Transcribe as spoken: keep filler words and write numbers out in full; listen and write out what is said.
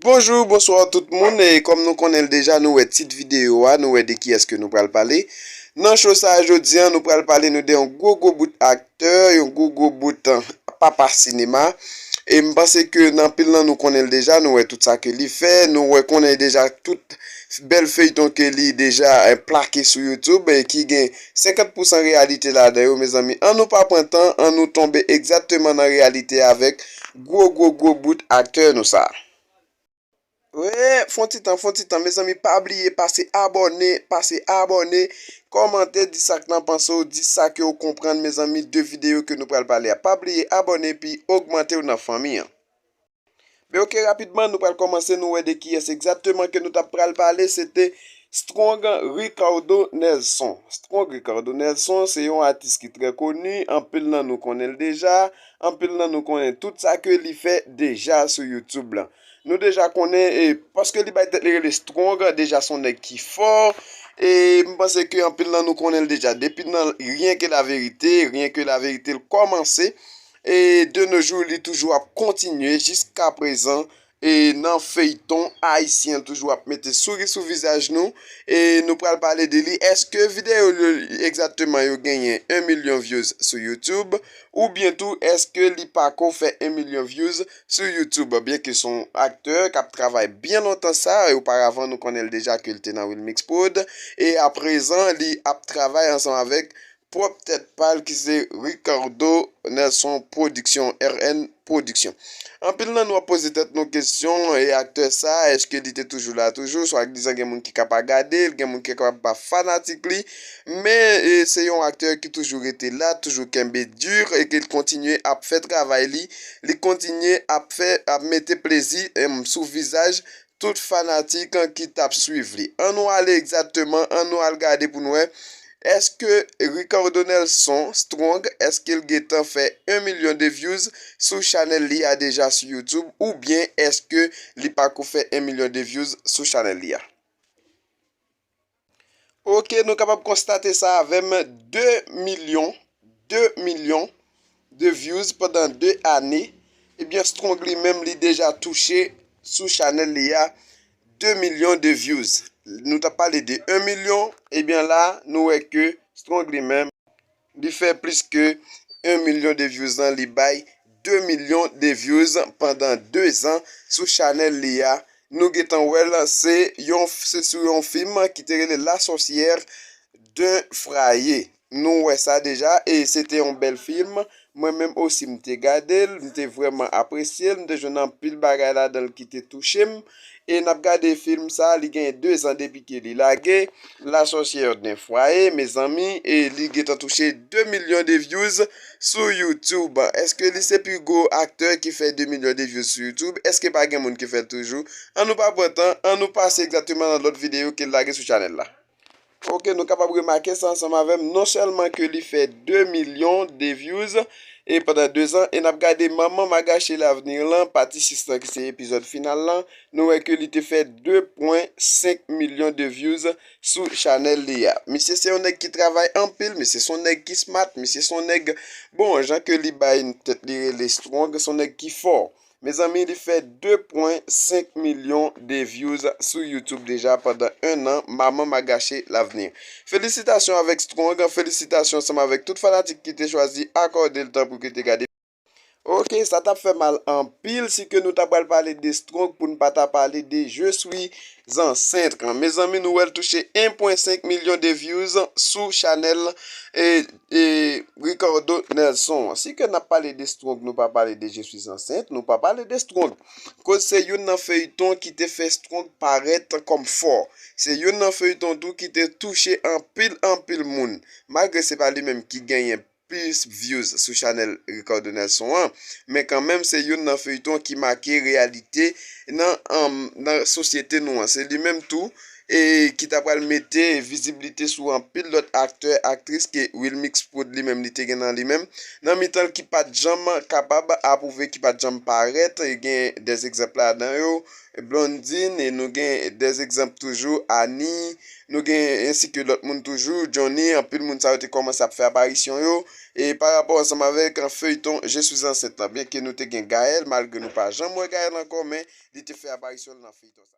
Bonjou, bonswa tout moun. E kòm nou konnen l deja, nou wè tit videyo a, nou wè de kiyès ke nou pral pale. Nan show sa a jodi a, nou pral pale nou de yon gwo gwo bout aktè, yon gwo gwo bout, eh, papa sinema. E m panse ke nan anpil nan nou konnen l deja, nou wè tout sa ke li fè, nou wè konnen deja tout bèl feyton ke li deja, eh, plake sou YouTube, e ki gen senkant pousan reyalite ladan yo, mezanmi. An nou pa pran tan, an nou tonbe egzakteman nan reyalite avèk gwo gwo gwo bout aktè nou sa. Wi, fon ti tan, fon ti tan, mezanmi, pa bliye pase abòne, pase abòne, kòmante, di sa k nan panse w, di sa ke w konprann, mezanmi, de videyo ke nou pral pale a. Pa bliye abòne epi ogmante w nan fanmi an. Men oke, rapidman, nou pral kòmanse, nou wè de kiyès egzakteman ke nou t ap pral pale, se te Strong Ricardo Nelson. Strong Ricardo Nelson se yon atis ki trè koni, anpil nan nou konnen l deja, anpil nan nou konnen tout sa ke li fè deja sou YouTube lan. Nou deja konnen, e, paske li bay tèt li rele Strong, deja se yon nèg ki fò, e m panse ke anpil nan nou konnen l deja. Depi nan Rien que la vérité, Rien que la vérité l kòmanse, e de nos jours, li toujou ap kontinye jiska prezan, e nan feyton ayisyen toujou ap mete souri sou vizaj nou, e nou pral pale de li. Èske videyo yo egzakteman yo genyen yon milyon views sou YouTube, oubyen tou èske li pako fè yon milyon views sou YouTube? Byenke se yon aktè k ap travay byen lontan sa, e oparavan nou konnen l deja ke l te nan Wilmix Prod, e aprezan li ap travay ansanm avèk pwòp tèt pa l ki se Ricardo Nelson Production, R N Production. Anpil nan nou ap poze tèt nou kesyon, e aktè sa, èske li te toujou la toujou? Swadizan gen moun ki ka pa gade l, gen moun ki ka pa fanatik li, men, e, se yon aktè ki toujou rete la, toujou kenbe di, e ke l kontinye ap fè travay li, li kontinye ap fè, ap mete plezi, em, sou vizaj tout fanatik ki t ap swiv li. An nou ale egzakteman, an nou al gade pou n wè, èske Ricardo Nelson Strong, èske l gentan fè yon milyon de views sou chanèl li a deja sou YouTube, oubyen èske li pako fè yon milyon de views sou chanèl li a? Oke, nou kapab konstate sa avè m, de milyon, de milyon de views pandan de ane. Ebyen, Strong li menm, li deja touche sou chanèl li a de milyon de views. Nou t ap pale de yon milyon, ebyen la, nou wè ke Strong li menm, li fè plis ke yon milyon de views lan, li bay de milyon de views pandan de zan sou chanèl li a. Nou gentan wè l, se yon, se sou yon fim ki te rele La Sorcière d'un Foyer. Nou wè sa deja, e se te yon bèl fim. Mwen menm osi, m te gade l, m te vrèman apresye l, m te jwenn anpil bagay ladan l ki te touche m. E n ap gade fim sa, li gen de zan depi ke li lage, La Sorcière d'un Foyer, mezanmi, e li gentan touche de milyon de views sou YouTube. Èske li se pi gwo aktè ki fè de milyon de views sou YouTube? Èske pa gen moun ki fè l toujou? An nou pa pran tan, an nou pase egzakteman nan lòt videyo ke l lage sou chanèl la. Oke, nou kapab remake sa ansanm avè m. Non sèlman ke li fè de milyon de views, e pandan de zan, e n ap gade Maman m a gache lavni lan, pati sis lan, ki se epizòd final lan, nou wè ke li te fè de pwen senk milyon de views sou chanèl li a. Misye se yon nèg ki travay anpil, misye se yon nèg ki smart, misye se yon nèg, bon, jan ke li bay tèt li rele Strong, se yon nèg ki fò. Mezanmi, li fè de pwen senk milyon de views sou YouTube deja pandan en an, Maman m a gache lavni. Felisitasyon avèk Strong, felisitasyon ansanm avèk tout fanatik ki te chwazi akòde l tan pou ki te gade. Oke, sa t ap fè mal anpil si ke nou ta pral pale de Strong pou n pa ta pale de Je suis enceinte. Mezanmi, nou wè l touche en pwen senk milyon de views sou chanèl, e, e, Ricardo Nelson. Si ke n ap pale de Strong, nou pa pale de Je suis enceinte, nou pa pale de Strong. Koz se youn nan feyton ki te fè Strong parèt kòm fò. Se youn nan feyton tou ki te touche anpil, anpil moun. Malgre se pa li menm ki genyen plis views sou chanèl Ricardo Nelson an, men kanmenm se youn nan feyton ki make reyalite nan, um, nan sosyete nou an. Se li menm tou, e ki ta pral mete viziblite sou anpil lòt aktè, aktris ke Wilmix Prod li menm li te gen nan li menm, nan mitan l ki pa t janm kapab apwouve, ki pa t janm parèt. Gen dè egzanp ladan yo, Blondine, e nou gen dè egzanp toujou, Annie, nou gen ensi ke lòt moun toujou, Johnny, anpil moun sa yo te kòmanse ap fè aparisyon yo, e pa rapò ansanm avèk, an, feyton Je suis enceinte lan, byenke nou te gen Gaël, malgre nou pa janm wè Gaël ankò, men li te fè aparisyon l nan feyton sa.